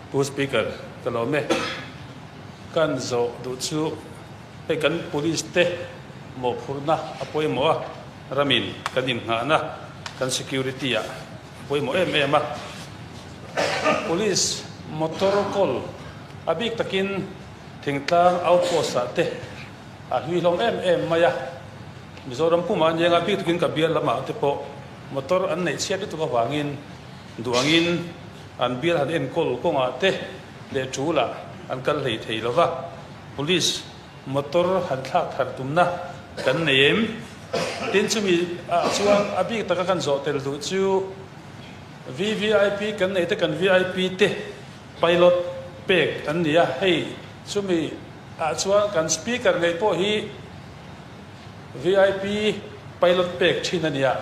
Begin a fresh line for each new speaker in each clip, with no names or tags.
Pu Speaker, ka lawm e. Kan zawh duh chu hei kan Police te mawhphurhna a pawimawh a, ramin kan innghahna kan security ah a pawimawh em em a. Police motor kawl a bik takin thingtlang outpost ah te a hlui hlawm em em mai a. Mizoram pumah aniang a bik takin ka bial lamah te pawh motor an neih chhiat lutuk avangin duh angin an bial han enkawl kawngah te leh ṭulah an kal hlei thei lo va, Police motor han thlak thar tumna kan nei em? Tin chumi ah chuan a bik taka kan zawh tel duh chu VVIP kan nei te kan VIP te pilot pek an ni a, hei chumi ah chuan kan speaker ngei pawh hi VIP pilot pek thin a ni a,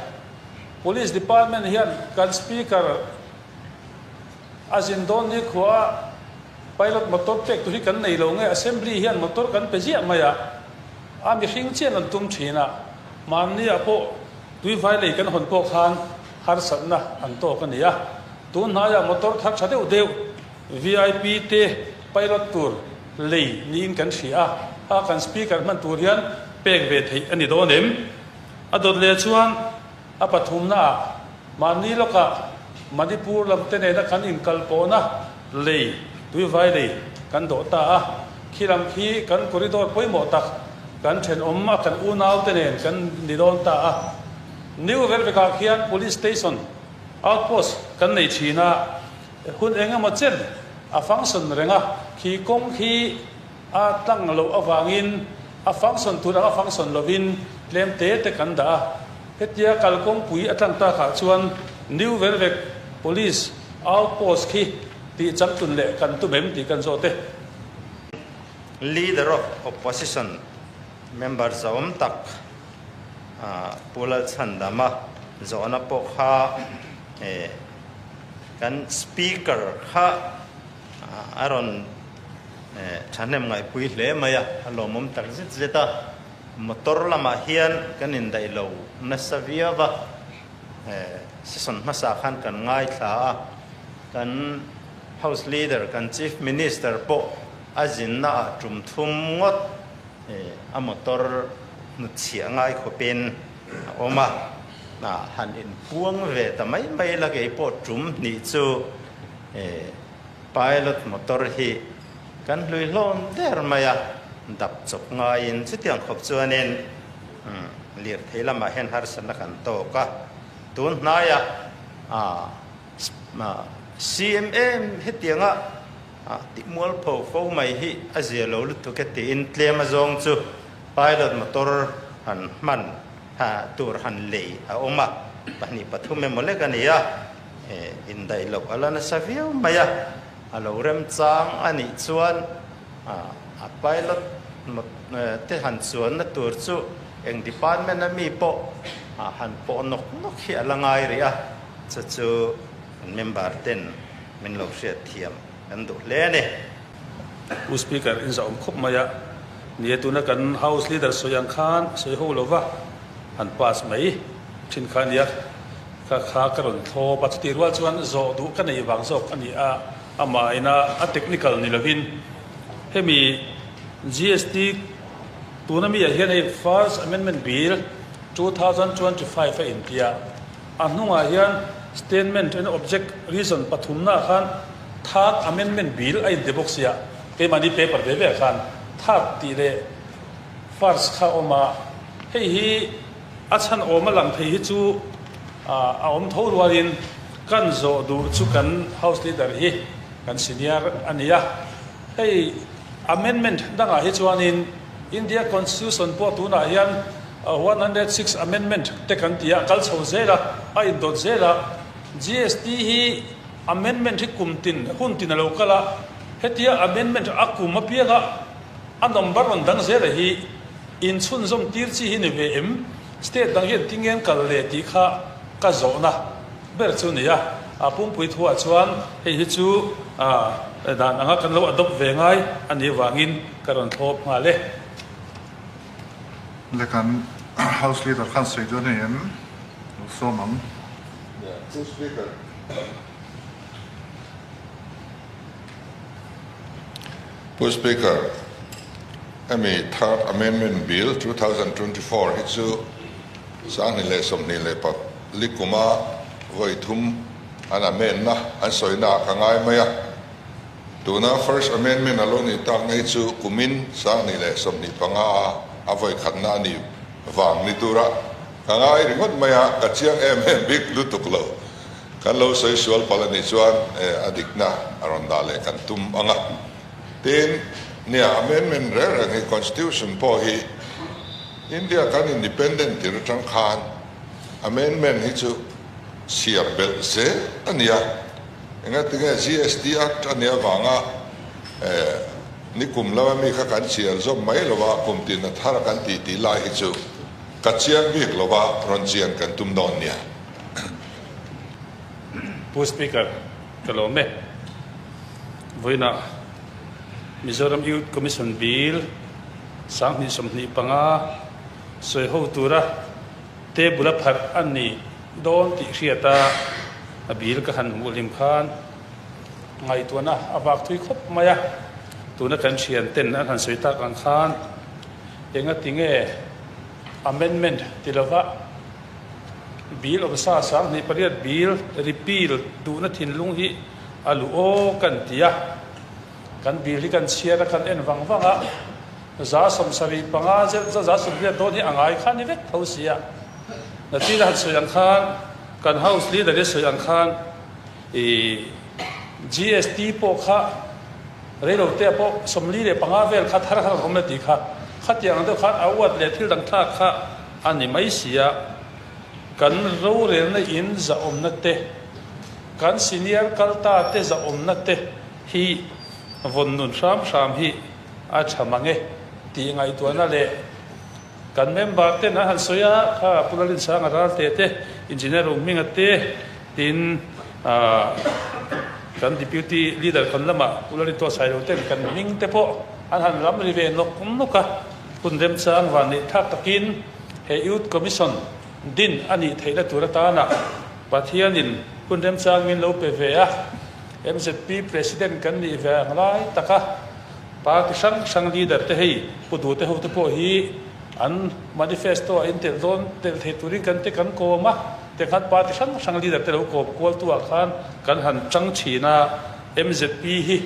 Police department hian kan speaker a zin dawn ni khuaa pilot motor pek tur hi kan nei lo nge Assembly hian motor kan pe ziah mai a, a mihring chian an tum thin a, mahniah pawh tuivai lei kan hawn pawh khan harsatna an tawk a ni a, tun hnaiah motor thar tha deuh deuh VIP te pilot tur lei niin kan hria a, a kan speaker hman tur hian pek ve theih a ni dawn em? A dawt leh chuan a pathumnaah mahni lawkah Manipur lam te nena kan inkalpawhna lei, tuivai lei kan dawh ta a. Khi lam khi kan corridor pawimawh tak kan thenawm a kan unau te nen kan ni dawn ta a. New Velvekah khian Police Station outpost kan nei thin a, hun eng emaw chen a function reng a, khi kawng khi A tlang loh avangin a function tur anga function lovin tlem te te kan dah a. Hetia kalkawngpui a tlang takah chuan New Vervek Police Outpost khi tih changtlun leh kan tum em tih kan zawt e.
Leader of Opposition member zawm tak Pu Lalchhandama zawhna pawh kha kan Speaker kha a rawn thahnem ngaihpui hle mai a, a lawmawm tak zet zet a. Motor lamah hian kan indaih lo nasa viau va, session hmasa khan kan ngaithla a, kan House Leader, kan Chief Minister pawh a zinna ah tum thum ngawt a motor hnutchhiah ngai khawpin a awm a, han inpuang ve ta mai mai la kei pawh tum hnih chu Pilot motor hi kan hlui hlawm der mai a, dap chawp ngaiin chutiang khawp chuanin lirthei lamah hian harsatna kan tawk a. Tun hnaia CMM hetianga tihmualpho fo mai hi a zia lo lutuk e tiin tlem azawng chu pilot motor han hman tur han lei a awm a, 2 3 emaw lek a ni a. Indaih loh a la nasa viau mai a, a lo remchang a nih chuan a pilot te han chuanna tur chu eng department a mi pawh han pawh nawk nawk hi a la ngai rih a, chu chu kan member ten min lo hriat thiam kan duh hle a ni.
Pu Speaker, in zahawm khawp mai a, ni e tuna kan House Leader sawi ang khan sawi ho lova han pass mai thin kha a nia. Ka kha ka rawn thlawp a, chutih rual chuan zawh duh ka nei vang zawk a ni a, amah ina a technical ni lovin hemi GST tuna mi ah hian hei First Amendment Bill 2025 a intia, a hnungah hian Statement and Object Reason pathumna ah khan Third Amendment Bill a inti bawk sia, keimahni paper ve ve ah khan Third tih leh First kha a awm a, hei hi. A chhan awm a lang thei hi chu a awm tho rualin kan zawh duh chu kan House Leader hi kan senior a ni a. Hei amendment dangah hi chuanin India Constitution pawh tunah hian 106 amendment te kan ti a, a kal chho zel a, a indawt zel a. GST hi amendment hi kum tin, hun tin a lo kal a, hetia amendment a kum apianga a number rawn dang zel a hi Inchhunzawm tir chi hi ni ve em? State dang hian tinge an kal leh tih kha ka zawhna ber chu ni a. A pumpui thuah chuan hei hi chu dan anga kan lo adopt ve ngai a nih vangin ka rawn thlawp nghal e.
Le kan House Leader khan sawi dawn hei em? Lo sawm ang.
Pu Speaker. Pu Speaker, hemi Third Amendment Bill 2024 hi chu 2024 kuma vawi thum an amend na an sawina ah ka ngai mai a. Tuna First Amendment a lo nih tak na hi chu kumin 2025 a a vawi khatna a nih vang ni tura ka ngai ringawt mai a, ka chiang em em bik lutuk lo. Kan lo sawi sual palh a nih chuan a dikna a rawn dah leh kan tum ang a. Tin, nia amendment reng reng hi Constitution pawh hi India kan independent tir atang khan amendment hi chu chhiar belh zel a ni a. Engatinge GST Act a nih avanga nikum lama mi kha kan chhiar zawm mai lo a, kum tin a thar kan tih tih lai hi chu ka chiang bik lo a, rawn chian kan tum dawn nia.
Pu Speaker, ka lawm e. Vawiinah Mizoram Youth Commission Bill 2025 sawi ho tura table a pharh a ni dawn tih hriat a, a bill ka han hmuh hlim khan ngaihtuahna a vak thui khawp mai a. Tuna kan thian ten an han sawi tak ang khan engatinge amendment ti lova Bill awmsa 28 bill repeal duhna thinlung hi a luh aw kan ti a. Kan bill hi kan chhiar a, kan en vang vang a, 75 zet 80 dawn hi a ngai kha ni vek tho si a. Natina han sawi ang khan, kan House Leader hi sawi ang khan ih GST pawh kha reilote ah pawh 45 vel kha thar kha kan awm le tih kha, khatiang ang deuh khan a uat leh thil dang thlak kha A ni mai sia, kan rorelna in zahawmna te, kan senior kalta te zahawmna te hi vawn nun hram hram hi a tha mang e tih ngaihtuahna leh kan member ten an han sawi a, kha Pu Lalinsanga Ralte te, Engineer Rumhminga te, tin kan Deputy Leader kan lamah Pu Lalintuah Sailo ten kan hming te pawh an han lam ri ve nawk nawk a. Hun remchang van neih thlak takin he Youth Commission din a nih theihna tur atana Pathianin hun remchang min lo pe ve a, mzp President kan nih ve ang lai taka party hrang hrang leader te hei Pu Duhte ho te pawh hi an manifesto ah intelh dawn telh thei turin kan te kan kawm a, tikhan party hrang hrang leader te lo kawm kual tu ah khan kan han tang thin a, mzp hi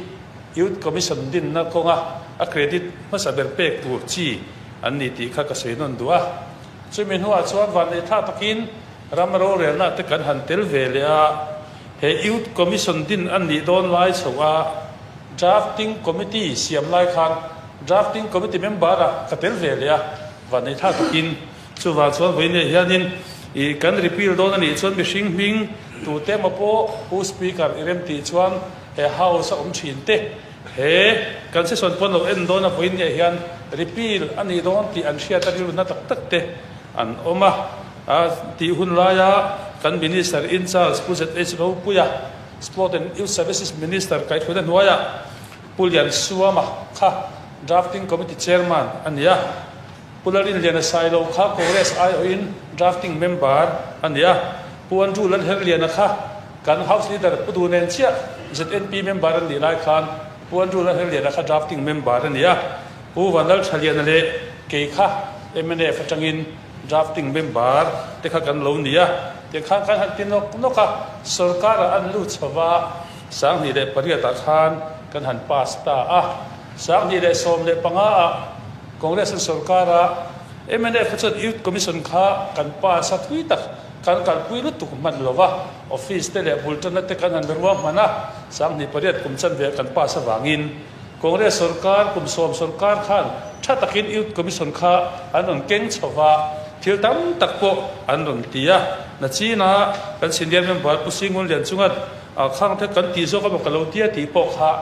Youth Commission dinna kawnga a credit hmasa ber pek tur chi an ni tih kha ka sawi nawn duh a. Chumi hnuah chuan vanneih tha takin ram rorelna te kan han tel ve leh a, he Youth Commission din an nih dawn lai chho a Drafting Committee siam lai khan Drafting Committee member ah ka tel ve leh a, vanneih tha takin chuvang chuan vawiinah hianin ih kan repeal dawn a nih chuan mihring hming tute emaw pawh Pu Speaker i rem tih chuan He house a awm thin te he kan session pawn lo en dawn a vawiin nia hian repeal a nih dawn tih an hriat a rilru na tak tak te an awm a, a tih hun laia kan minister in charge Pu ZH Ropuia Sport and Youth Services Minister kaihthluina hnuaiah Pu Liansuama kha Drafting Committee Chairman a ni a, Pu Larinliana Sailo kha Congress aiawhin Drafting Member a ni a, Pu Andrew Lalherliana kha Kan House Leader Pu Du nen chiah ZNP member an nih lai khan Pu Andrew Lalherliana kha drafting member a ni a, Pu Vanlalthaliana leh kei kha mnf atangin drafting member te kha kan lo ni a, tiang khan kan han ti nawk nawk a, sorkarah an lut chho va, 2008 ah khan kan han pass ta a, 2015 ah Congress an sorkar a, mnf kha chuan Youth Commission kha kan pass a thui tak. Kan kalpui lutuk hman lo va, office te leh bulṭanna te kan han ruahman a, 2008 kum chanve kan pass avangin Congress sorkar kum sawm sorkar khan tha takin Youth Commission kha an rawn keng chho va, thil tam tak pawh an rawn ti a. Nachina kan senior member Pu Singun Lian chunga khang te kan tih zawk emaw ka lo tia tih pawh kha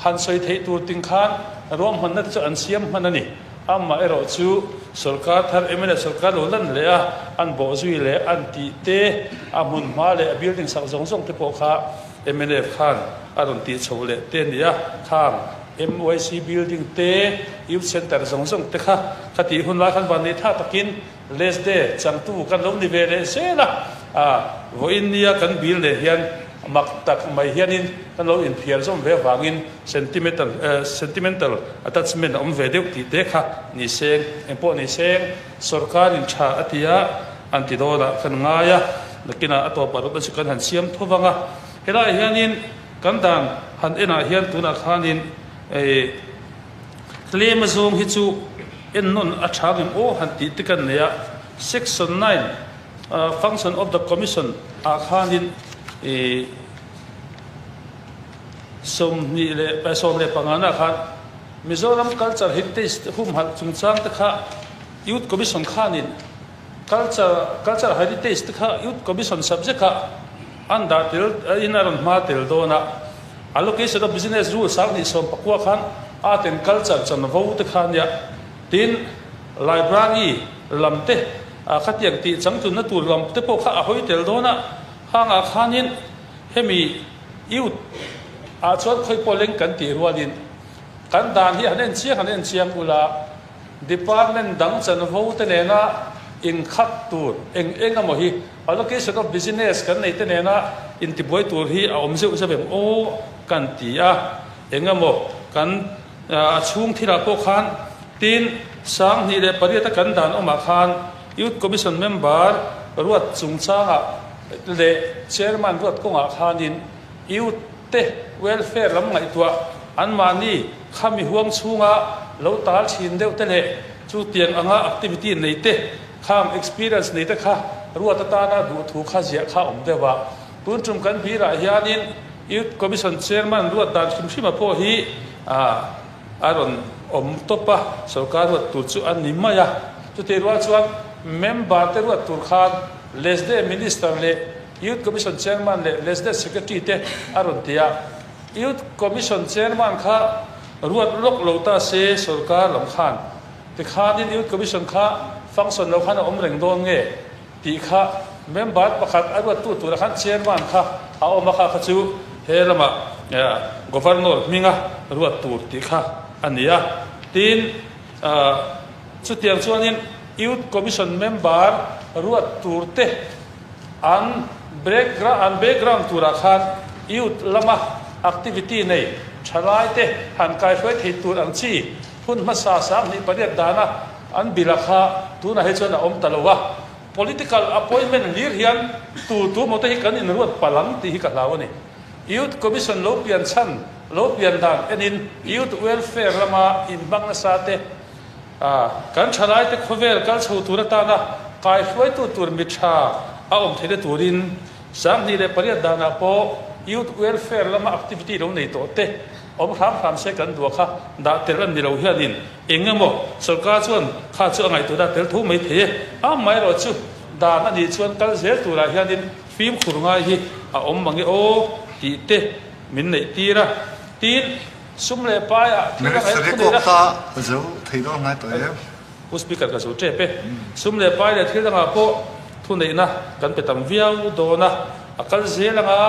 han sawi theih tur ting khan ruahmanna te chu an siam hman a ni. Amah erawh chu sorkar thar mnf sorkar lo lan leh a, an bawh zui leh an tih te, a hmun hma leh a building sak zawng zawng te pawh kha mnf khan a rawn tih chho leh te a ni a, khang MYC building te, Youth Centre zawng zawng te kha kha tih hun lai khan vanneih tha takin Lesde changtu kan lo ni ve leh zel a, a vawiin nia kan bil leh hian. Mak tak mai hianin kan lo inphiar zawm ve avangin sentimental sentimental attachment a awm ve deuh tih te kha ni seng, engpawh ni seng, sorkarin tha a ti a, an ti dawn ah kan ngai a, nakinah a tawpah rawt chu kan han siam tho vang a. Helaiah hianin kan dan han enah hian tunah khanin eh tlem azawng hi chu ennawn a tha ngem aw han tih te kan nei a, section 9, Function of the Commission ah khanin 25 na khan Mizoram Culture Heritage humhalh chungchang te kha Youth Commission khanin Culture Culture Heritage te kha Youth Commission subject ah an dah tel in a rawn hma tel dawn a, Allocation of Business Rules 2019 khan Art and Culture chanvo te kha nia tin Library lam te A khatiang tih changtlunna tur lam te pawh kha a hawi tel dawn a, hangah khanin hemi youth ah chuan khawi pawh leng kan tih rualin kan dan hi han en chiang han en chiang ula, department dang chanvo te nena inkhat tur eng eng emaw hi allocation of business kan nei te nena intibuai tur hi a awm zeuh zeuh em aw kan ti a, eng emaw kan A chhung thilah pawh khan tin 2008 a kan dan awmah khan Youth Commission member ruat chungchangah leh Chairman ruat kawngah khanin Youth te welfare lam ngaihtuah anmahni khami huang chhunga lo tal thin deuh te leh chutiang anga activity nei te khang experience nei te kha ruat atana duhthu kha ziah kha awm deuh a. Tun tum kan birah hianin Youth Commission Chairman ruat dan hrim hrima pawh hi a rawn awm tawp a, sorkar ruat tur chu a ni mai a. Chutih rual chuan member te ruat tur khan Lesde Minister leh Youth Commission Chairman leh Lesde Secretary te a rawn ti a. Youth Commission Chairman kha ruat lawk lo ta se sorkar lam khan tikhanin Youth Commission kha function lo khan a awm reng dawn nge? Tih kha member pakhat a ruattu tura khan chairman kha a awm a, kha kha chu he lamah Governor hminga ruat tur tih kha a ni a. Tin, chutiang chuanin Youth Commission member ruat tur te an an background turah khan youth lama activity nei thalai te han kaihruai thei tur ang chi hun hmasa 2008 dana An bila kha tunah hi chuan a awm ta lo a, political appointment hlir hian tu tu maw te hi kan inruat palh ang tih hi ka hlau a ni. Youth Commission lo pian chhan, lo pian dan enin Youth Welfare lama inhmang nasa te, kan thalai te khawvel kal chho tur atana kaihruaitu tur mi tha a awm theihna turin 2008 danah pawh Youth Welfare lama activity lo nei tawh te awm hram hram se kan duah kha dah tel a ni lo hianin Eng emaw sorkar chuan kha chu a ngaihtuah dah tel tho mai thei e. Amaherawh chu dan a nih chuan kal zel turah hianin fimkhur ngai hi a awm mange aw tih te min neih tir a. Tin, sum leh paiah thil a ngaih thu neih a.
Zo thei dawn ngai tawh em?
Pu Speaker ka zo tep e. Sum leh pai leh thil dangah pawh thuneihna kan pe tam viau dawn a, a kal zel anga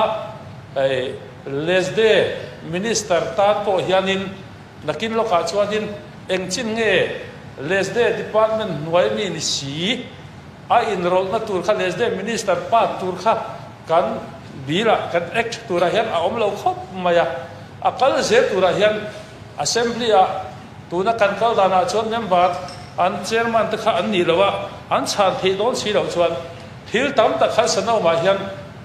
hei Lesde Minister tan pawh hianin Nakin lawkah chuanin engchin nge Lesde Department hnuai mi ni si a inrawlhna tur kha Lesde Minister pa tur kha kan bill ah kan act turah hian a awm lo khawp mai a. A kal zel turah hian Assembly ah tuna kan kal danah chuan member an chairman te kha an nih loh a, an chhan theih dawn si loh chuan thil tam tak khan Sanawmah hian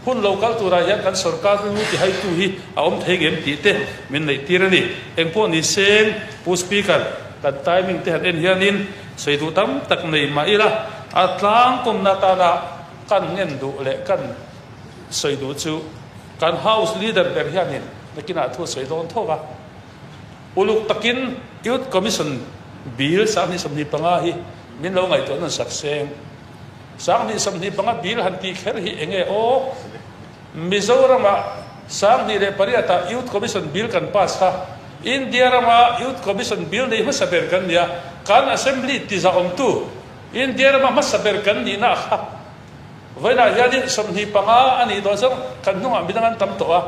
Hun lo kal turah hian kan sorkar lu tihaitu hi a awm thei ngem tih te min neih tir a ni. Engpawh ni seng, Pu Speaker, kan timing te han en hianin sawi duh tam tak nei mah ila, a tlangkawmna atana kan ngen duh leh kan sawi duh chu kan House Leader ber hianin nakinah thu a sawi dawn tho va. Uluk takin Youth Commission Bill 2025 hi min lo ngaihtuah nawn sak seng. 2025 bill han tih kher hi enge aw? Mizoramah 2008 ah Youth Commission Bill kan pass kha India rama Youth Commission Bill nei hmasa ber kan ni a, kan Assembly tizaawmtu India rama hmasa ber kan nihna kha vawiinah hianin 25 a nih dawn zawng kan hnungah midang an tam tawh a,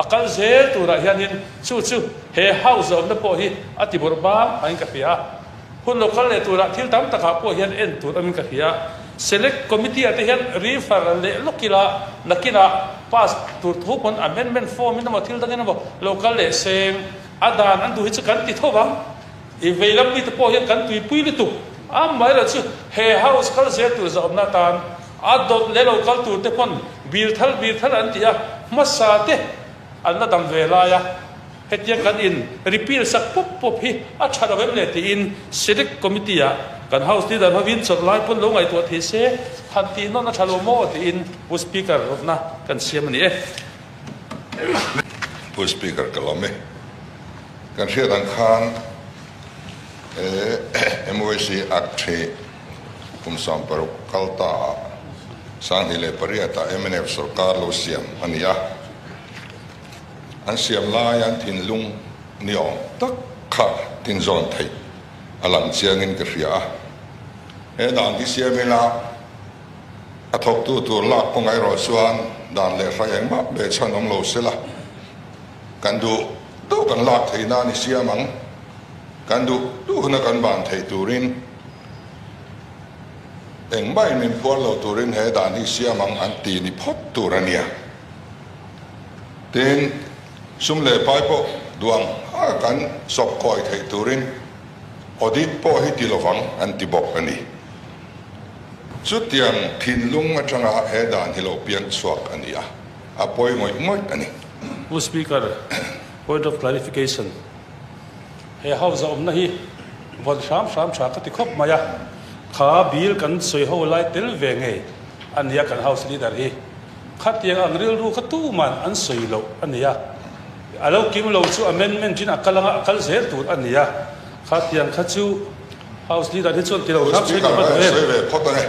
a kal zel turah hianin chu chu he House zawmna pawh hi a ti bawrh bang angin ka hria. Hun lo kal leh turah thil tam takah pawh hian en tur awmin ka hria. Select Committee ah te hian refer leh lawk ila nakinah pass tur thu pawn amendment form in emaw thil dangin emaw lo kal leh seng a dan an duh hi chu kan ti tho vang. I vei lam mite pawh hian kan tuipui lutuk. Amaherawh chu he house kal zel tur zahawmna atan a dawt leh lo kal tur te pawn bil thal bil thal an ti a, hmasa te an la dam ve lai a, hetiang kan in repeal sak pawp pawp hi a tha lo em le tiin Select Committee ah kan House Leader hovin chawlh lai pawn lo ngaihtuah thei se han tih nawn a tha lo maw tiin Pu Speaker rawtna kan siam a ni e.
Pu Speaker ka lawm e. Kan hriat ang khan MYC Act hi kum 60 kal ta ah 2008 ah mnf sorkar lo siam a ni a. An siam lai an thinlung ni awm tak kha tinzawn theih a lang chiangin ka hria a. He dan hi siam ila a thawktu tur lak kawng erawh chuan dan leh hrai engmah be chhan awm lo sela. Kan duh duh kan lak theih nan i siam ang. Kan duh duh huna kan ban theih turin engmah in min phuar lo turin he dan hi siam ang an ti ni phawt tur a nia. Tin, sum leh pai pawh duang a kan sawp kawi theih turin audit pawh hi ti lovang an ti bawk a ni. Chutiang thinlung atanga he dan hi lo piang chhuak a ni a, a pawi ngawih ngawih a ni.
Pu Speaker, point of clarification, he house a awmna hi vawn hram hram tha ka ti khawp mai a, kha bill kan sawi ho lai tel ve ngei a nia kan house leader hi. Khatiang ang rilru kha tuman an sawi loh a nia. A lo kim lo chu amendment in a kal anga a kal zel tur a nia. Khatiang kha chu House leader hi chuan ti lo hram sawi
duh a duh em? Sawi ve phawt ang e.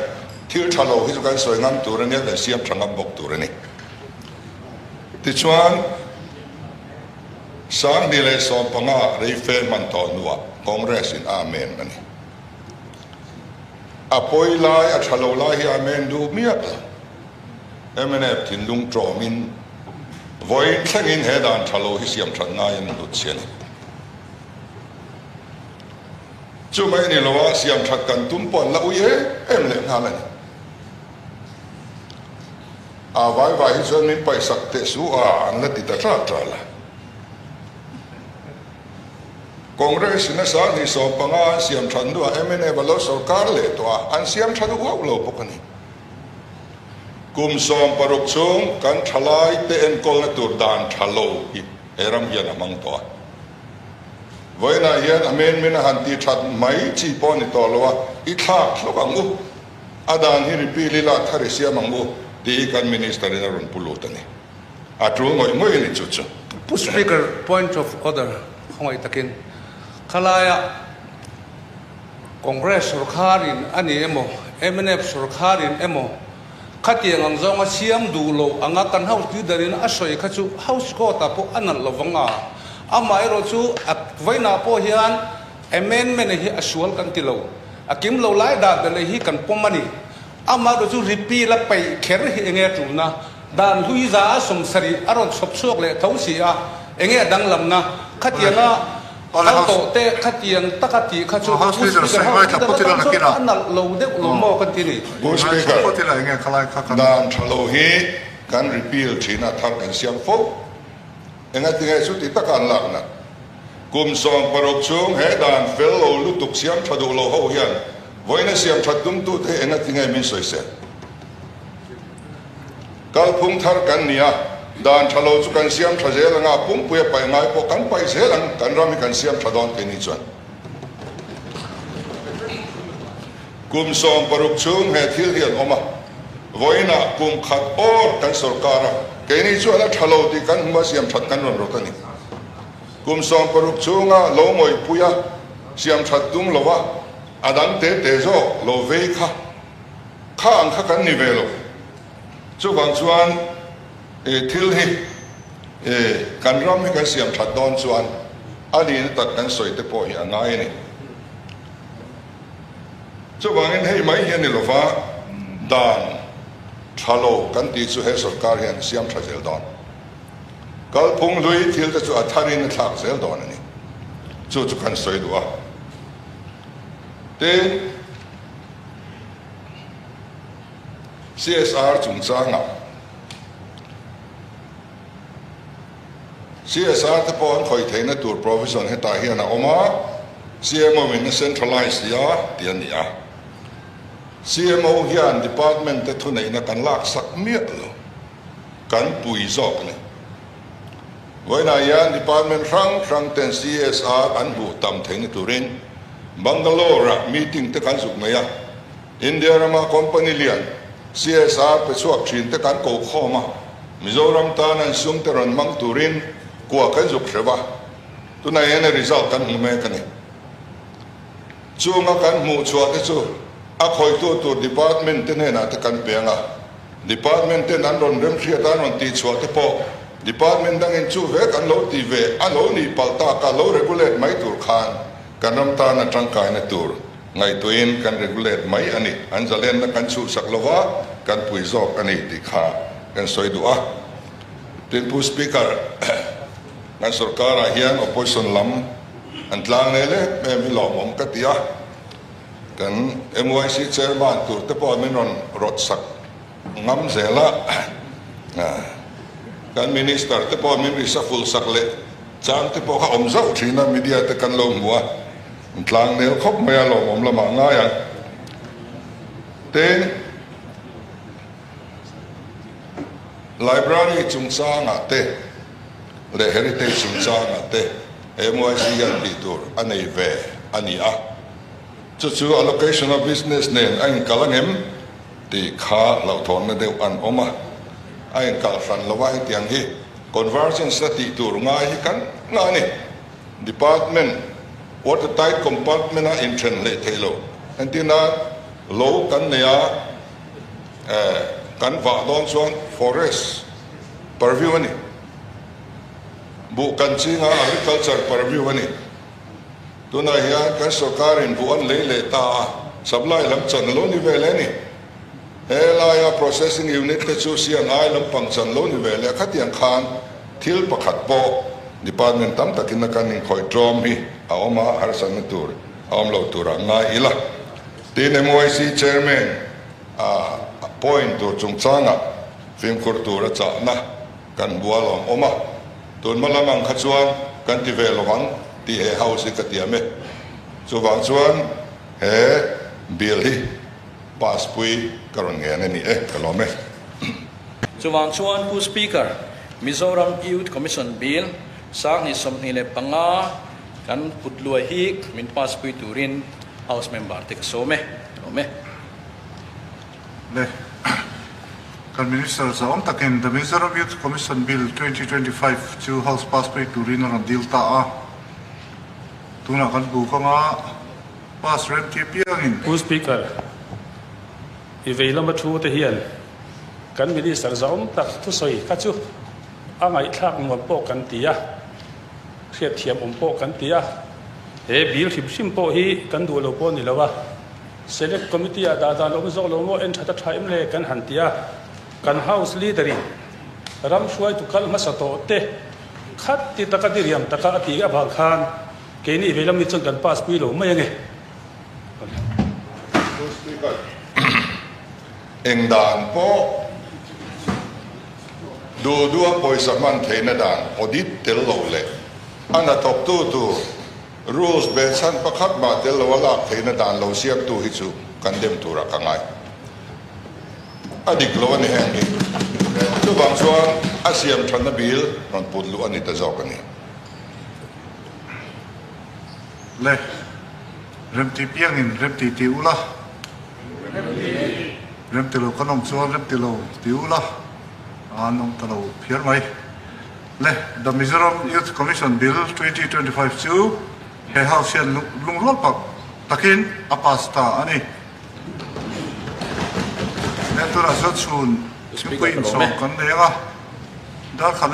Thil tha lo hi chu kan sawi ngam tur a nia, kan siam tha ngam bawk tur a ni. Tichuan, 2015 reife hman tawh hnuah Congress in Amen a ni. A pawi lai, a tha lo lai hi Amen duh miah lo. Mnf thinlung tawmin vawiin thlengin he dan tha lo hi siam that ngaiin a hlut si a ni. Chu mai ni loa siam that kan tum pawh an la ui em em leh nghal a ni. A vai vai hi chuan min paihsak teh su a an la ti ta ṭal ṭal a. Congress in a 2015 an siam that hnuah mnf a lo sorkar leh tawh a, an siam tha duh hauh lo bawk a ni. Kum 60 chhung kan thalai te enkawlna tur dan tha lo hi he ram hian a hmang tawh a. Vawiinah hian amendment a han ti that mai chi pawh a ni tawh lo a, i thlak hlawk ang u, a dan hi repeal ila a thar i siam ang u tih hi kan Minister in a rawn pu lut a ni. A tul ngawih ngawih a ni chu chu.
Pu Speaker, point of order khawngaih takin khalaia Congress sorkharin a ni emaw, mnf sorkharin emaw khatiang ang zawnga siam duh loh anga kan House Leader-in a sawi kha chu House Court-ah pawh a nalh lo vang a. Amaherawhchu a vawiinah pawh hian amendment hi a sual kan ti lo. A kim lo lai dah belh hi kan pawm a ni. Amaherawhchu repeal a peih kher hi enge a tulna? Dan hlui za a 70 a rawn chhawp chhuak leh tho si a, enge a danglamna? Khatianga kal tawh te khatiang taka tih kha chu Pu Speaker House Leader atan chuan a nalh lo deuh lo maw kan ti ni.
Pu Speaker, dan tha lo hi kan repeal thin a, thar kan siam fo. Engatinge chuti taka an lakna? Kum 60 chhung he dan fel lo lutuk siam tha duh lo ho hian vawiina siam that tumtute hi engatinge min sawisel? Kalphung thar kan ni a, dan tha lo chu kan siam tha zel ang a, pumpui a paih ngai pawh kan paih zel ang, kan ram hi kan siam tha dawn keini chuan. Kum 60 chhung he thil hi an awm a, vawiinah kum khat awr kan sawrkar a, keini chuan a tha lo tih kan hmu a, siam that kan rawn rawt a ni. Kum 60 chhunga lo ngawihpui a, siam that tum lo a, a dang te te zawk lo vei kha. Kha ang kha kan ni ve lo. Chuvang chuan thil hi kan ram hi kan siam that dawn chuan a nihna tak kan sawi te pawh hi a ngai a ni. Chuvangin hei mai hi a ni lova, dan tha lo kan tih chu he sorkar hian siam tha zel dawn. Kalphung hlui thil te chu a tharin a thlak zel dawn a ni. Chu chu kan sawi duh a. Tin. CSR chungchangah CSR te pawh an khawih theihna tur provision hetah hian a awm a, CMO in a centralise tia tih a ni a. CMO hian department te thuneihna kan laksak miah lo, kan pui zawk a ni. Vawiinah hian department hrang hrang ten CSR an hmuh tam theihna turin Bangalore-ah meeting te kan zuk nei a, India rama company lian CSR pe chhuak thin te kan ko khawm a, Mizoram tan an sum te rawn hmang turin kua kan zuk hreuh a, tunah hian a result kan hmu mek a ni. Chunga kan hmuh chhuah te chu a khawihtu tur department te hnenah te kan pe ang a, Department ten an rawn remhriat a, an rawn tihchhuah te pawh Department dangin chu vek an lo ti ve a lo nih palh tak a, lo regulate mai tur khan kan ram tan a tangkaina tur ngaihtuahin kan regulate mai a ni. An zalenna kan chhuhsak lo va, kan pui zawk a ni tih kha kan sawi duh a. Tin, Pu Speaker, kan sorkarah hian opposition lam an tlang leh leh em hi lawmawm ka ti a. Kan MYC Chairman tur te pawh min rawn rawt sak ngam zel a, kan Minister te pawh min reshuffle sak leh chang te pawh kha awm zauh thin a, media te kan lo hmu a, tlang nel khawp mai a lawmawm lamah ngai ang. Tin, Library chungchangah te leh Heritage chungchangah te MYC hian tih tur a nei ve a ni a. Chu chu allocation of business nen a inkal angem tih kha hlauhthawnna deuh an awm a, a inkal hran lo a, hetiang hi convergence na tih tur ngai hi kan ngah a ni. Department water tight compartment a inthen hleih theih lo. Entirna lo kan nei a, kan vah dawn chuan forest purview a ni. Buh kan chinga agriculture purview a ni. Tunah hian kan sorkarin buh an lei leh ta a, supply lam chan a lo ni ve leh a ni. He laia processing unit te chu CNI lampang chan lo ni ve leh a, khatiang khan thil pakhat pawh department tam takin a kan inkhawih tlawm hi a awm a, harsatna tur a awm lo turah ngai ila. Tin, MYC chairman a appoint tur chungchangah fimkhur tur a chahna Kan bual awm awm a, tun hma lam ang kha chuan kan ti ve lovang tih he house hi ka tiam e. Chuvang chuan he bill hi pass pui ka rawn ngen a ni e, ka lawm e.
Chuvang chuan Pu Speaker, Mizoram Youth Commission Bill 2025 kan put luai hi min pass pui turin House member te ka sawm e, ka lawm e.
Le kan Minister zahawm takin The Mizoram Youth Commission Bill 2025 chu House pass pei turin a rawn dil ta a. Tunah kan bu kawngah pass rem tir piangin.
Pu Speaker, i vei lama thu te hian kan Minister zahawm tak thusawi kha chu a ngaihthlak nuam pawh kan ti a, hriatthiam awm pawh kan ti a, he bill hrim hrim pawh hi kan duh lo pawh a ni lo a. Select Committee ah dah dan awm zawk lo maw en that a tha em le kan han ti a, kan House Leader in ram hruaitu kal hmasa tawh te khat ti taka diriam taka a tih avang khan keini veilam ni chuan kan pass pui lo mai ange.
Pu Speaker, eng dan pawh duh duha pawisa hman theihna dan audit tel lo leh a hnathawktu tur Rules behchhan pakhat mah tel lo a lak theihna dan lo siamtu hi chu kan dem turah ka ngai. A dik lo a ni heng hi. Chuvang chuan a siam thatna bil rawn put luh a ni ta zawk a ni.
Le, remti piangin remti ti ula. Remti lo kan awm chuan remti lo ti ula, an awm ta lo phiar mai. Le The Mizoram Youth Commission Bill 2025 chu he House hian lungrual pak takin a pass ta a ni. Le tunah chuan chhun thingpui inchawm kan nei ang a, darkhat le.